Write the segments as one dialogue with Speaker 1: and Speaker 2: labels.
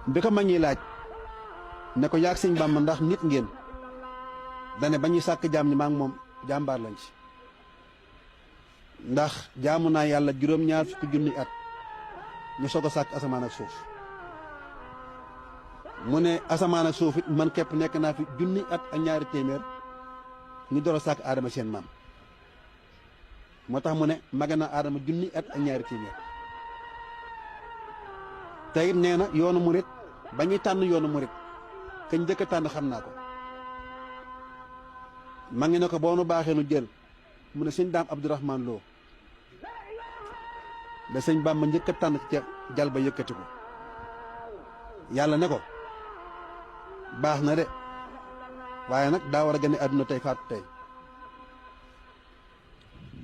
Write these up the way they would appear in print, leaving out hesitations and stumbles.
Speaker 1: bi ko mag ñi laaj ne ko yaag sëñ Bàmba ndax nit ngeen dane ba ñuy sàkk jaam ñi maa ngi moom jàmbaar lañ ci ndax jaamu naa yàlla juróom-ñaar fukki junni at ñu soog a sàkk asamaan ak suuf mu ne asamaan ak suuf it man képp nekk naa fi junni at ak ñaari téeméer ñu door a sàkk aadama seen maam moo tax mu ne mage na aadama junni at ak ñaari téeméer te it nee na yoonu murit ba ñuy tànn yoonu murit kañ njëkk a tànn xam naa ko ma ngi ne ko boo nu baaxee nu jël mu ne sëñ Daam Abdourahman Lo da sëñ Bàmba njëkk a tànn ca jal ba yëkkati ko yàlla ne ko baax na de waaye nag daa war a gane àdduna tey faatu tey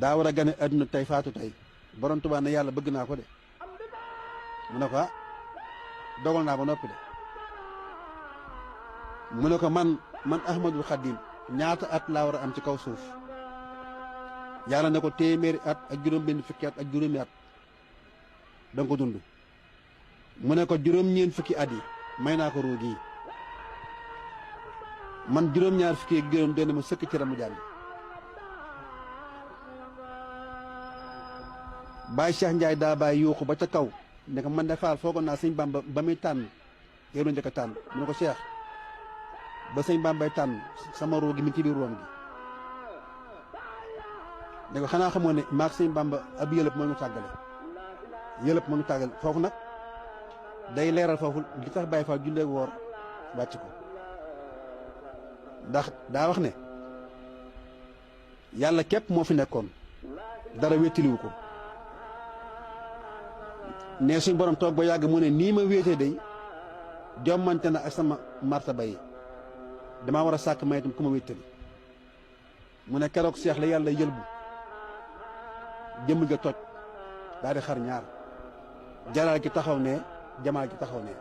Speaker 1: daa war a gane àdduna tey faatu tey borom Tuubaa ne yàlla bëgg naa ko de mu ne ko ah dogal naa ba noppi de mu ne ko man Ahmadul Xadim ñaata at laa war a am ci kaw suuf yàlla ne ko téeméeri at ak juróom-benn fukki at ak juróomi at danga ko dund mu ne ko juróom-ñeent fukki at yi may naa ko ruug yi man juróom-ñaar fukki ak juróom benn ma sëkk ci ramu jàll Baay Cheikh Ndiaye daa bàyyi yuuxu ba ca kaw ne ko man de faal foogoon naa sëñ Bàmba ba muy tànn yow la njëkk a tànn mu ne ko Cheikh ba sëñ Bàmbay tànn sama ruu gi mi ci biir room gi ne ko xanaa xamoo ne maag sëñ Bàmba ab yëlëb moo ñu tàggale yëlëb moo ñu tàggale foofu nag day leeral foofu li tax Baay Faal julleeg woor wàcc ko ndax daa wax ne yàlla képp moo fi nekkoon dara wéttiliwu ko ne suñ borom toog ba yàgg mu ne nii ma wéetee day jommante na ak sama martaba yi damaa war a sàkk may itam ku ma wéttali mu ne keroog seex la yàlla yëlbu jëmm ga toj daal di xar ñaar jalaal gi taxaw ne jamaal gi taxaw ne